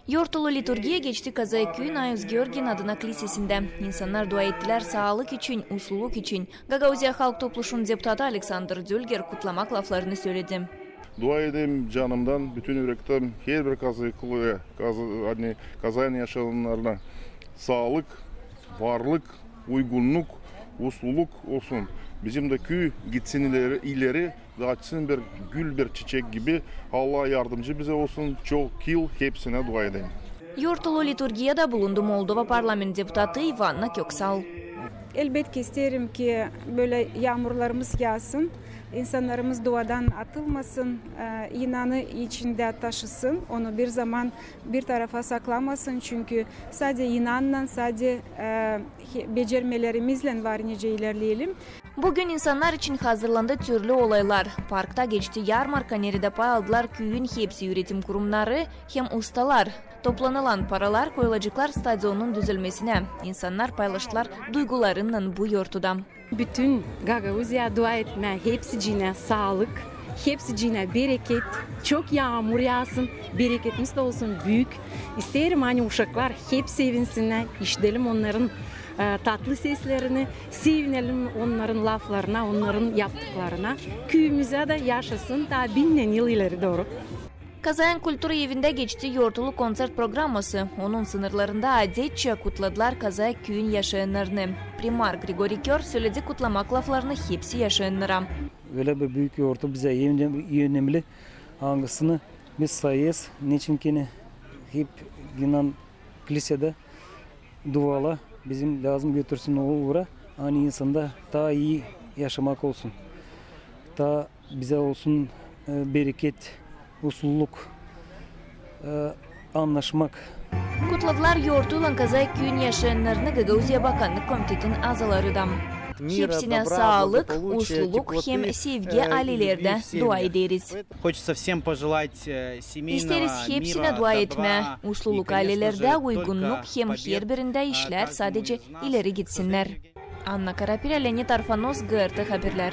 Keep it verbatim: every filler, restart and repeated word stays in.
Yortulu liturgiya geçti Kazaya küüyün Ayus Georgiyinin adına klisesindä. İnsannar dua ettilär saalık için, usluluk için. Gagauziya Halk Topluşunun deputatı Aleksandr Dülger kutlamak laflarını söledi. Dua edeyim canımdan, bütün ürekten herbir kazaklıya, Kaza-, ani Kazayın yaşayannarına saalık, varlık, uygunnuk, usluluk olsun. Bizim dä küü gitsin ileri, ileri, da açsın bir gül, bir çiçek gibi. Allah yardımcı bizä olsun. Çok yıl hepsinä dua edeyim. Yortulu liturgiyada bulundu Moldova parlament deputatı İvanna Köksal. Elbetki isteerim ki, bölä yaamurlarımız yaasın, insannarımız duadan atılmasın, e, inanı içindä taşısın, onu bir zaman bir tarafa saklamasın, çünkü sade inannan, sade, e, he-, becermelerimizlän var nicä ilerleyelim. Büün insannar için hazırlandı türlü olaylar. Parkta geçti yarmarka, neredä pay aldılar küüyün hepsi üretim kurumnarı hem ustalar. Toplanılan paralar koyulaceklar stadionun düzelmesinä. İnsannar paylaştılar duygularınnan bu yortuda. Bütün Gagauziya dua etmää, hepsicinä saalık, hepsicinä bereket, çok yaamur yaasın, bereketimiz dä olsun büük. İsteerim, ani uşaklar hep sevinsinnär, işidelim onnarın, e, tatlı seslerini, sevinelim onnarın laflarına, onnarın yaptıklarına. Küüyümüz dä yaşasın taa binnän yıl ileri dooru. Kazayın kultura evindä geçti yortulu konţert programması. Onun sınırlarında adetçä kutladılar Kazaya küüyün yaşayannarını. Primar Grigori Kör söledi kutlamak laflarını hepsi yaşayannara. Ölä bir büük yortu bizä önemli, angısını biz sayêrız, neçin ki hep inan klisesindä dualar bizim lääzım götürsün o uura, ani insanda taa ii yaşamak olsun. Taa bizä olsun, e, bereket, usluluk, e, annaşmak. Kutladılar yortuylan Kazaya küüyün yaşayannarını Gagauziya Bakannık komitetin azaları da. Hepsinä saalık, usluluk hem sevgi aylelerdä dua ederiz. İsteeriz hepsinä dua etmää, usluluk aylelerdä, uygunnuk hem herbirindä işlär sadecä ileri gitsinnär. Anna Karapirä, Leonid Arfanos, GRT Haberlär.